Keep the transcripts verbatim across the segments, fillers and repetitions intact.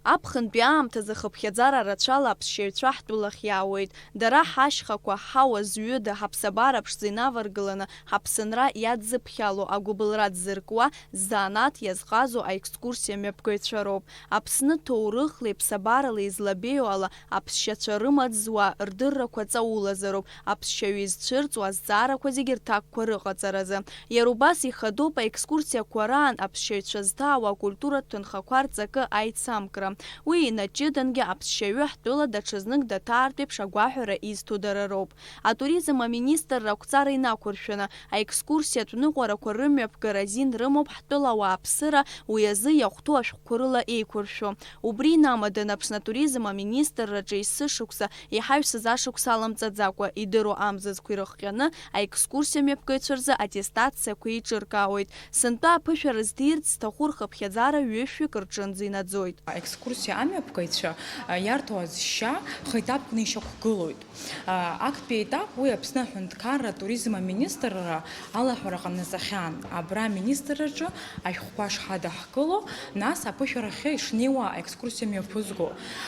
Аԥхынтәи аамҭазы хыԥхьаӡара рацәала аԥсшьаҩцәа ҳтәылахь иаауеит. Дара ҳашьхақәа, ҳауа зҩыда, ҳаԥсабара ԥшӡа инаваргыланы, ҳаԥсынра иадзыԥхьало агәыбылра дзыркуа, ззанааҭ иазҟазо аекскурсиа мҩаԥгаҩцәа роуп. Аԥсны ҭоурыхлеи ԥсабаралеи злабеиоу ала аԥсшьацәа рымаҵ зуа рдыррақәа ҵаулазароуп, аԥсшьаҩы изцәырҵуа азҵаарақәа зегьы рҭакқәа рыҟаҵаразы. Иара убас ихадоуп аекскурсиақәа раан аԥсшьаҩцәа зҭаауа акультуратә ҭынхақәа рҵакы аицамкра. Уи инаҷыдангьы аԥсшьаҩы ҳтәыла даҽазнык даҭаартә еиԥш агәаҳәара изҭо дара роуп. Атуризм аминистрра ақәҵара инақәыршәаны, аекскурсиатә ныҟәарақәа рымҩаԥгара азин рымоуп ҳтәыла ауааԥсыра уи азы иахәҭоу ашәҟәқәа рыла еиқәыршәо. Убри инамаданы Аԥсны атуризм аминистрраҿы есышықәса иҳаҩсыз ашықәс аламҵаӡакәа, идыруа амзызқәа ирыхҟьаны аекскурсиа мҩаԥгаҩцәа рзы аттестациақәа еиҿыркаауеит. Сынтәа аԥышәара здирц зҭаху рхыԥхьаӡара ҩышәҩык рҿынӡа инаӡоит. Аекскурсиа амҩаԥгаҩцәа, а, иарҭо азшьа хеиҭаԥкны ишьақәгылоит. А, актәи аетап уи Аԥсны аҳәынҭқарра атуризм аминистрра алаҳәара ҟанаҵахьан. Абра аминистрраҿы ашәҟәқәа шҳадаҳкыло, нас аԥышәарахьы ишнеиуа аекскурсиа мҩаԥызго.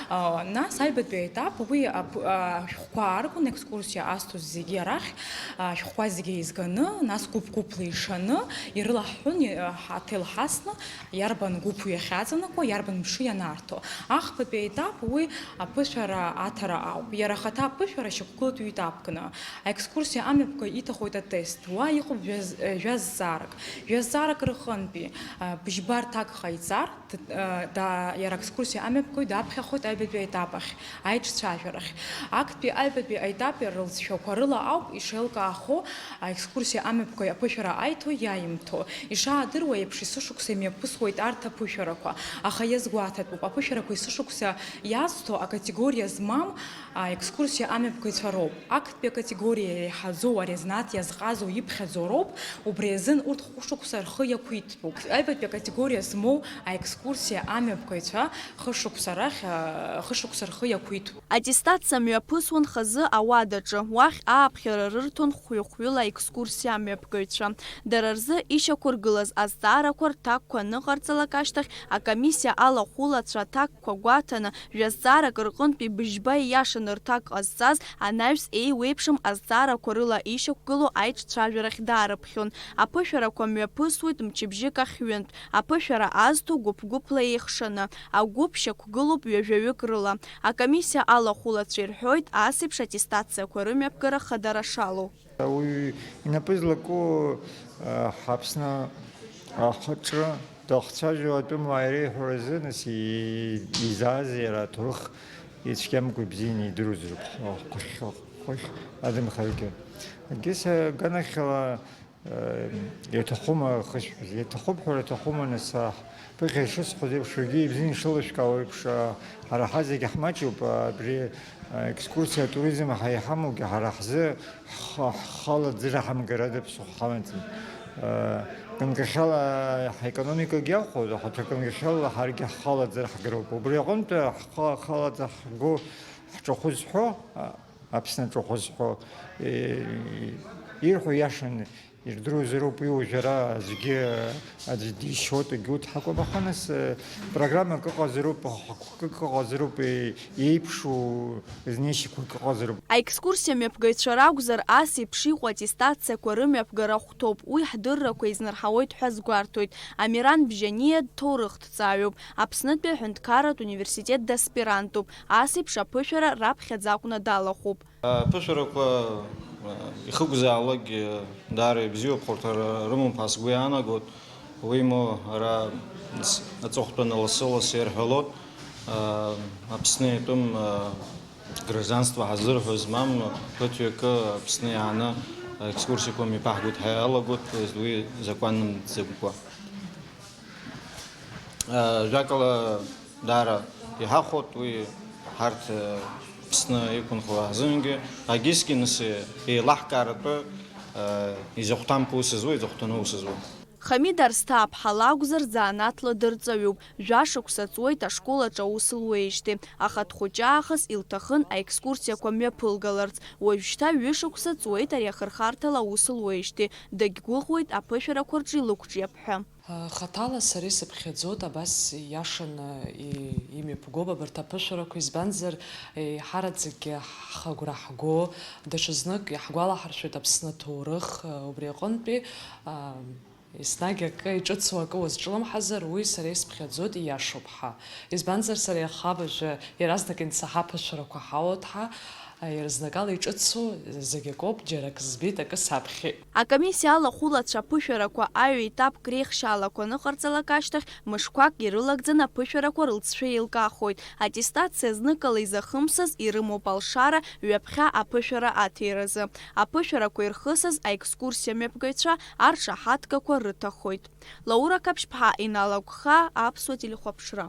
А, нас аҩбатәи аетап уи аԥ-, а, ашәҟәқәа ааргон, аекскурсиа азҭоз зегьы арахь, а, ашәҟәқәа зегьы еизганы, нас гәыԥ-гәыԥла ишаны, ирылаҳҳәон, и-, а, ҳаҭел ҳасны, иарбан гәыԥ иахьаҵанакуа, иарбан мшы ианарҭо. Ахԥатәи аетап уи аԥышәара аҭара ауп. Иара ахаҭа аԥышәара шьақәгылатәи ҩ-етапкны. Аекскурсиа амҩаԥгаҩ иҭахоит атест. Уа иҟоуп жәаз-, жәа зҵаарак. Жәа зҵаарак рҟынтәи, а, быжьба рҭак ҟаиҵар, д-, а, да-, иара аекскурсиа амҩаԥгаҩ даԥхьахоит аҩбатәи аетап ахь, аиҿцәажәарахь. Актәи аҩбатәи аетап иара лҵшәақәа рыла ауп ишеилкаахо аекскурсиа амҩаԥгаҩ аԥышәара аиҭо иаимҭо. Ишаадыруа еиԥш, есышықәса имҩаԥысуеит арҭ аԥышәарақәа, аха иазгәаҭатәуп, аԥышәарақәа есышықәса иазҭо акатегориа змам аекскурсиа амҩаԥгаҩцәа роуп. Актәи акатегориа иреиҳаӡоу, ари азанааҭ иазҟазоу, иԥхьаӡоу роуп, убри азын урҭ хәышықәса рхы иақәиҭтәуп. Аҩбатәи акатегориа змоу аекскурсиа амҩаԥгаҩцәа хышықәса рахь, а, хышықәса рхы иақәиҭуп. Аттестациа мҩаԥысуан хазы ауадаҿы, уахь ааԥхьара рырҭон хәҩы-хәҩыла аекскурсиа амҩаԥгаҩцәа. Дара рзы ишьақәыргылаз азҵаарақәа рҭакқәа аныҟарҵалак ашьҭахь, акомиссиа алахәылацәа аҭакқәа гәаҭаны, жәа зҵаарак рҟынтәи быжьба ииашаны рҭак ҟазҵаз анаҩс еиуеиԥшым азҵаарақәа рыла ишьақәгылоу аиҿцәажәарахь даарыԥхьон. Аԥышәарақәа мҩаԥысуеит мчыбжьык ахь ҩынтә, аԥышәара азҭо гәыԥ-гәыԥла еихшаны, агәыԥ шьақәгылоуп ҩажәаҩык рыла. Акомиссиа алахәылацәа ирҳәоит, ас еиԥш аттестациақәа рымҩаԥгара хадара шалоу. Ауаҩы инапы злаку, а, ҳАԥсны ахаҿы дахцәажәо атәымуаа иреиҳәаразы, нас, и-, изааз иара аҭоурых ицәгьамкәа ибзианы идыруазароуп, хәахь, хәахь адамхаргьы. Егьыс аганахьала, э, иаҭахума хышәҳәаз? Иаҭахуп ҳәа, иаҭахума, нас, аҳ-, ԥыхьа ишысҳәоз еиԥш, уигьы ибзианы ишылышәкаауа еиԥш, а, ҳара ҳазегь ҳмаҷуп, а, абри, а, екскурсиа атуризм ҳа иҳамоугьы ҳара ҳзы ҳхы-, ҳхала аӡы раҳамгар ада ԥсыхәа ҳамаӡам. Э, ганкахьала ҳаекономикагьы иахәоит, аха ганкахьала ҳаргьы ҳхала аӡы раҳгароуп. Убри аҟынтә ҳхы-, ҳхала аӡы ҳго ҳҿахәы зҳәо, а, Аԥсны аҿахәы зҳәо, э, ирҳәо иашаны ирдыруазароуп, уи уажәы ара аӡәгьы, аӡәы дишьуеит, егьурҭ ҳакәым, аха нас, э, программак ыҟазароуп, ахықәкык ыҟазароуп, э, еиԥшу знеишьақәак ыҟазароуп. Аекскурсиа мҩаԥгаҩцәа ракәзар, ас еиԥш иҟоу аттестациақәа рымҩаԥгара хәҭоуп, уи ҳдыррақәа еизнарҳауеит ҳәа азгәарҭоит. Амиран Бжьаниа ҭоурыхҭҵааҩуп, Аԥснытәи аҳәынҭқарратә университет даспирантуп, ас еиԥш аԥышәара раԥхьаӡа акәны далахәуп. Аԥышәарақәа, а, ихықәзаалакгьы даара ибзиоуп, хәарҭара рымоуп ҳәа сгәы иаанагоит. Уимоу, ара ц-, аҵыхәтәаны лассы-лассы ирҳәалоит, а, Аԥсны итәым, а, гражданство ҳазырҳәо змам ԥыҭҩык Аԥсны иааны аекскурсиақәа мҩаԥаҳгоит ҳәа иалагоит, уи закәанымӡамкәа. Э, жәакала, даара иҳахәоит уи ҳарҭ, э, Аԥсны иқәынхо азынгьы, агьысгьы нас, э, еилаҳкааратәы, э, изахәҭамкәа ус зуа, изахәҭаны ус зуа. Хамид Арсҭаа-ԥҳа лакәзар, занааҭла дырҵаҩуп. Жәашықәса ҵуеит ашкол аҿы аус луеижьҭеи, аха дхәыҷаахыс илҭахын аекскурсиақәа мҩаԥылгаларц. Уажәшьҭа ҩышықәса ҵуеит ари ахырхарҭала аус луеижьҭеи, дагьгәыӷуеит аԥышәарақәа рҿы илықәҿиап ҳәа. Хаҭала сара исыԥхьаӡоит, абас ииашаны и-, имҩаԥгоуп абарҭ аԥышәарақәа, избанзар, еиҳараӡакгьы ҳхы агәра ҳго, даҽазнык иаҳгәалаҳаршәоит Аԥсны аҭоурых, убри аҟынтәи, а, еснагь акы иҿыцу акы уазҿлымҳазар, уи сара исыԥхьаӡоит, ииашоуп ҳәа. Избанзар, сара иаха абыржәы иаразнак инсаҳа аԥышәарақәа ҳауоуп ҳәа, а, иаразнакала иҿыцу зегь акоуп, џьара акы збеит, акы саԥхьеит. Акомиссиа алахәылацәа аԥышәарақәа аҩ-етапк реихшьаалақәа аныҟарҵалак ашьҭахь, мышқәак ирылагӡаны аԥышәарақәа рылҵшәа еилкаахоит. Аттестациа зныкала изахымсыз ирымоуп алшара ҩаԥхьа аԥышәара аҭиразы. Аԥышәарақәа ирхысыз аекскурсиа мҩаԥгаҩцәа аршаҳаҭгақәа рыҭахоит. Лаура Қаԥшьԥҳа, Инал Агәхаа, Аԥсуа телехәаԥшра.